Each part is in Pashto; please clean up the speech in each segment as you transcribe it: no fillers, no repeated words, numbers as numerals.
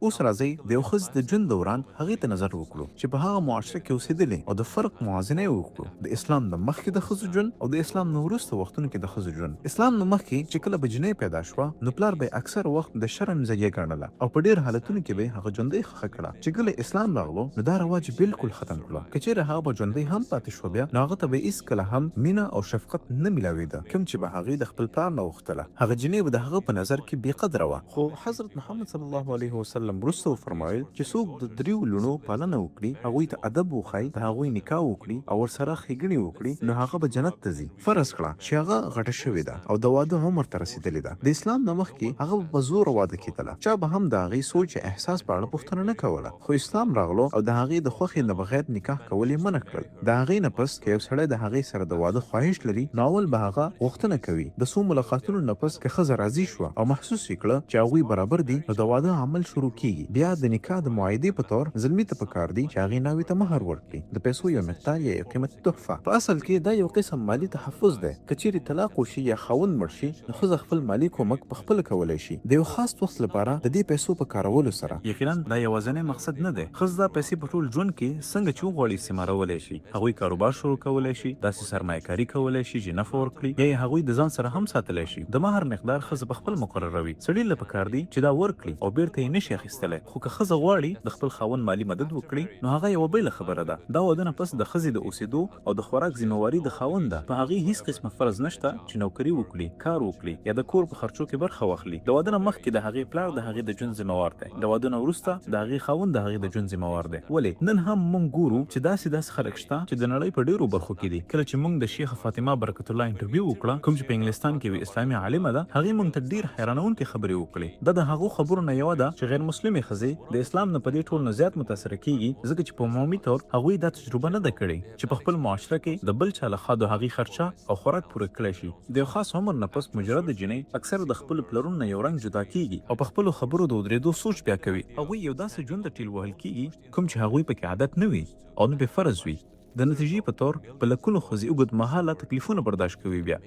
اوس راځئ د یو ښځې د ژوند دوران هغې ته نظر وکړو چې په هغه معاشره کې اوسېدلې او د فرق موازنه یې وکړو. د اسلام نه مخکې د ښځو ژوند او د اسلام نه وروسته وختونو کې د ښځو ژوند. اسلام نه مخکې چې کله به جینۍ پیدا شوه نو پلار به یې اکثره وخت د شرم ذریعه ګڼله او په ډېر حالتونو کې به یې هغه ژوندۍ ښخه کړه. چې کله اسلام راغلو نو دا رواج یې بلکل ختم کړو. که چېرې هغه به ژوندۍ هم پاتې شوه بیا نو هغه ته به یې هېڅکله هم مینه او شفقت نه ملاوېده کوم چې به هغې د خپل پلار نه غوښتله. هغه جینۍ به د هغه په نظر کې بې قدره وه. خو حضرت محمد صلی الله علیه وسلم وروسته وفرمایل چې څوک د دریو لوڼو پالنه وکړي، هغوی ته ادب وښایي، د هغوی نکاح وکړي او ورسره ښېګڼې وکړي نو هغه به جنت ته ځي. فرض کړه چې هغه غټه شوې ده او د واده عمر ته رسېدلې ده، د اسلام نه مخکې هغه به په زوره واده کېدله، چا به هم د هغې سوچ یا احساس په اړه پوښتنه نه کوله، خو اسلام راغلو او د هغې د خوښې نه بغیر نکاح کول یې منع کړل. د هغې نه پس که یو سړی د هغې سره د واده خواهش لري نو اول به هغه غوښتنه کوي، د څو ملاقاتونو نه پس که ښځه راضي شوه او محسوس یې کړه چې هغوی برابر دي نو د واده عمل شروع کیږي، بیا د نکاح د معاهدې په طور زلمي ته پکار دي چې هغې ناوې ته مهر ورکړي، د پیسو یو مقدار یا یو قیمتي تحفه. په اصل کې دا یو قسم مالي تحفظ دی، که چیرې طلاق وشي یا خاوند مړ شي نو ښځه خپل مالي کومک په خپله کولی شي د یو خاص وخت لپاره د دې پیسو په کارولو سره. یقینا دا یوازنی مقصد نه دی، ښځه دا پیسې په ټول ژوند کې څنګه چې وغواړي استعمالولی شي، هغوی کاروبار شروع کولی شي، داسې سرمایه کاري کولی شي چې نفع ورکړي یا یې هغوی د ځان سره هم ساتلی شي. د مهر مقدار ښځه په خپله مقرروي، سړي له پکار دي چې دا ورکړي او بیرته یې نه شي اخیستلی، خو که ښځه غواړي د خپل خاوند مالي مدد وکړي نو هغه یوه بېله خبره ده. دا واده نه پس د ښځې د اوسېدو او د خوراک ذمه واري د خاوند ده، په هغې هیڅ قسمه فرض نشته چې نوکري وکړي، کار وکړي یا د کور په خرچو کې برخه واخلي. د واده نه مخکې د هغې پلار د هغې د ژوند ذمه وار دی، د واده نه وروسته د هغې خاوند د هغې د ژوند ذمه وار دی. ولې نن هم مونږ ګورو چې داسې داسې خلک شته چې د نړۍ په ډېرو برخو کې دي. کله چې مونږ د شیخه فاطمه برکت الله انټرویو وکړه، کوم چې په انګلستان کې یوه اسلامي عالمه ده، هغې مونږ ته ډېر حیرانوونکې خبرې وکړې. دا د هغو خبرو نه یوه ده چې غیرمسلمې ښځې د اسلام نه په دې ټولو نه زیات متاثره کیږي، ځکه چې په عمومي طور هغوی دا تجربه نه ده کړې چې په خپل معاشره کې د بل چا له خوا د هغوی خرچه او خوراک پوره کړای شي. د یو خاص عمر نه پس مجرده جینۍ اکثره د خپلو پلرونو نه یو رنګ جدا کیږي او په خپلو خبرو د ودریدو سوچ بیا کوي. هغوی یو داسې ژوند ته ټیل وهل کیږي کوم چې هغوی پکې عادت نه وي او نه پرې فرض وي. د نتیجې په طور په لکونو ښځې اوږد مهاله تکلیفونه برداشت کوي بیا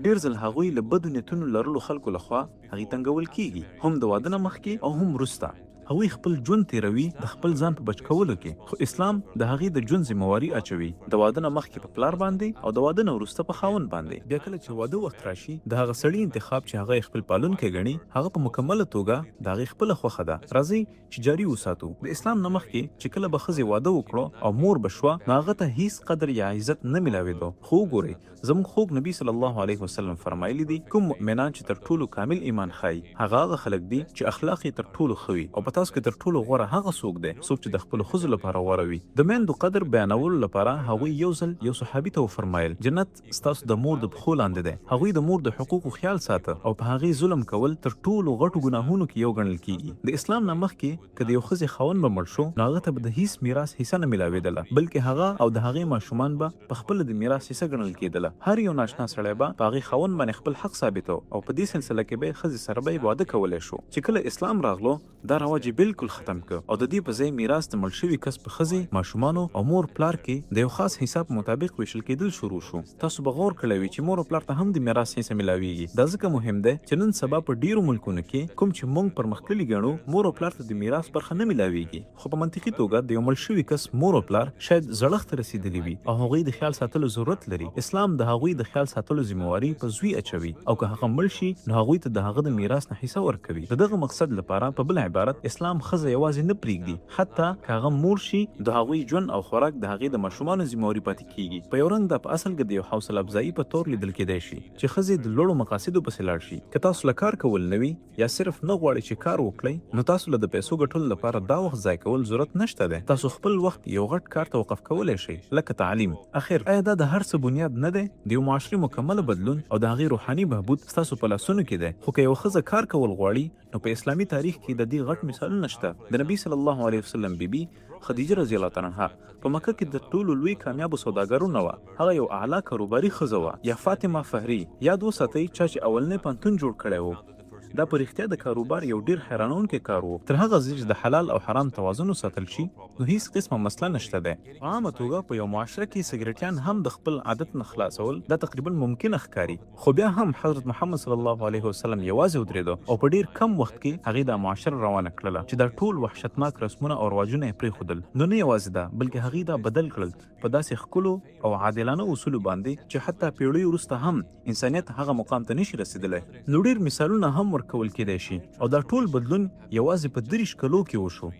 ډیر ځل هغوی له بدو نیتونو لرلو خلکو له خوا هغوی تنګول کیږي هم د واده نه مخکې او هم وروسته. هغوی خپل ژوند تیروي د خپل ځان په بچ کولو کې خو اسلام د هغې د ژوند ذمه واري اچوي د واده نه مخکې په پلار باندې او د واده نه وروسته په خاوند باندې. بیا کله چې واده وخت راشي د هغه سړي انتخاب چې هغه یې خپل پالونکی ګڼي هغه په مکمله توګه د هغې خپله خوښه ده. راځئ چې جاري وساتو. د اسلام نه مخکې چې کله به ښځې واده وکړو او مور به شوه نو هغه ته هیڅ قدر یا عزت نه ملاویدو خو وګورئ زموږ خوږ نبي صلی الله علیه وسلم فرمایلي دي، کوم مؤمنان چې تر ټولو کامل ایمان ښايي هغه هغه خلک دي چې اخلاق یې تر ټولو ښه وي او په تاسو کې تر ټولو غوره هغه څوک دی څوک چې د خپلو ښځو لپاره غوره وي. د میندو قدر بیانولو لپاره هغوی یو ځل یو صحابي ته وفرمایل، جنت ستاسو د مور د پښو لاندې دی. هغوی د مور د حقوقو خیال ساته او په هغې ظلم کول تر ټولو غټو ګناهونو کې یو ګڼل کیږي. د اسلام نه مخکې که د یو ښځې خاوند به مړ شو نو هغه ته به د هیڅ میراث حصه نه ملاویدله بلکې هغه او د هغې ماشومان به په خپله د میراث حصه ګڼل کیدله. هر یو ناشنا سړی به په هغې خاوند باندې خپل حق ثابتو او په دې سلسله کې به یې ښځې سره به یې واده کولی شو. چې کله اسلام راغلو دا رواج یې بلکل ختم کړ او د دې په ځای میراث د مړ شوي کس په ښځې، ماشومانو او مور پلار کې د یو خاص حساب مطابق ویشل کیدل شروع شو. تاسو به غور کړی وي چې مور او پلار ته هم د میراث حصه ملاویږي. دا ځکه مهم دی چې نن سبا په ډیرو ملکونو کې کوم چې مونږ پرمختللي ګڼو مور او پلار ته د میراث برخه نه ملاویږي. خو په منطقي توګه د یو مړ شوي کس مور او پلار شاید زړښت ته رسیدلي وي او هغوی د خیال ساتلو ضرورت لري. اسلام د هغوی د خیال ساتلو ذمه واري په زوی اچوي او که هغه مړ شي نو هغوی ته د هغه د میراث نه حصه ورکوي. د دغه مقصد لپاره په بل عبارت اسلام ښځه یوازې نه پریږدي حتی که هغه مور شي د هغوی ژوند او خوراک د هغې د ماشومانو ذمه واري پاتې کیږي. په یو رنګ دا په اصل کې د یو حوصله افزايي په طور لیدل کیدای شي چې ښځې د لوړو مقاصدو پسې لاړ شي. که تاسو له کار کول نه وي یا صرف نه غواړئ چې کار وکړئ نو تاسو له د پیسو ګټلو لپاره دا وخت ضایع کول ضرورت نشته دی. تاسو خپل وخت یو غټ کار ته وقف کولی شئ لکه تعلیم. اخر ایا دا د هر څه بنیاد نه دی؟ د یو معاشرې مکمله بدلون او د هغې روحاني بهبود ستاسو په لاسونو کې دی. خو که یوه ښځه کار کول غواړي نو په اسلامي تاریخ کې د دې غټ مثالونه شته. د نبي صلی الله علیه وسلم بي بي خدیجه رضی الله تعالی عنها په مکه کې د ټولو لوی کامیابو سوداګرو نه وه. هغه یو اعلی کاروباري ښځه وه. یا فاطمه فهري یاد وساتئ چا چې اولنی پوهنتون جوړ کړی و. دا په رښتیا د کاروبار یو ډیر حیرانونکی کار وو. تر هغه ځایه چې د حلال او حرام توازن وساتل شي نو هیڅ قسمه مسله نشته دی. په عامه توګه په یو معاشره کې سګریټیان هم د خپل عادت نه خلاصول دا تقریبا ممکنه ښکاري، خو بیا هم حضرت محمد صلی الله علیه وسلم یوازې ودرېده او په ډیر کم وخت کې هغې دا معاشره روانه کړله چې دا ټول وحشتناک رسمونه او رواجونه یې پرېښودل. نو نه یوازې دا بلکې هغې دا بدل کړل په داسې ښکلو او عادلانه اصولو باندې چې حتی پېړیو وروسته هم انسانیت هغه مقام ته نشي رسېدلی. نو ډېر مثالونه هم ورکول کېدای شي او دا ټول بدلون یوازې په 23 کلو کې وشو.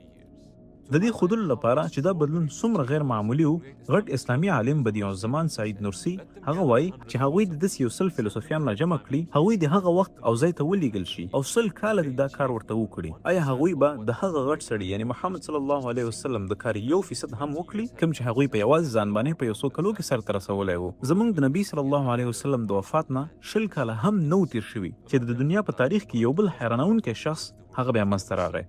د دې ښودلو لپاره چې دا بدلون څومره غیر معمولي و، غټ اسلامي عالم بدیع الزمان سعید نورسي هغه وايي چې هغوی دې داسې یو 100 فیلسوفیان راجمع کړي، هغوی دې هغه وخت او ځای ته ولیږل شي او 100 کاله دې دا کار ورته وکړي، ایا هغوی به د هغه غټ سړي یعنې محمد صلی الله علیه وسلم د کار یو فیصد هم وکړي کوم چې هغوی په یوازې ځان باندې په یو څو کلو کې سرته رسولی و؟ زمونږ د نبي صلی الله علیه وسلم د وفات نه 20 کاله هم نه وو تیر شوي چې د دنیا په تاریخ کې یو بل حیرانونکی شخص هغه بیا منځ ته راغی.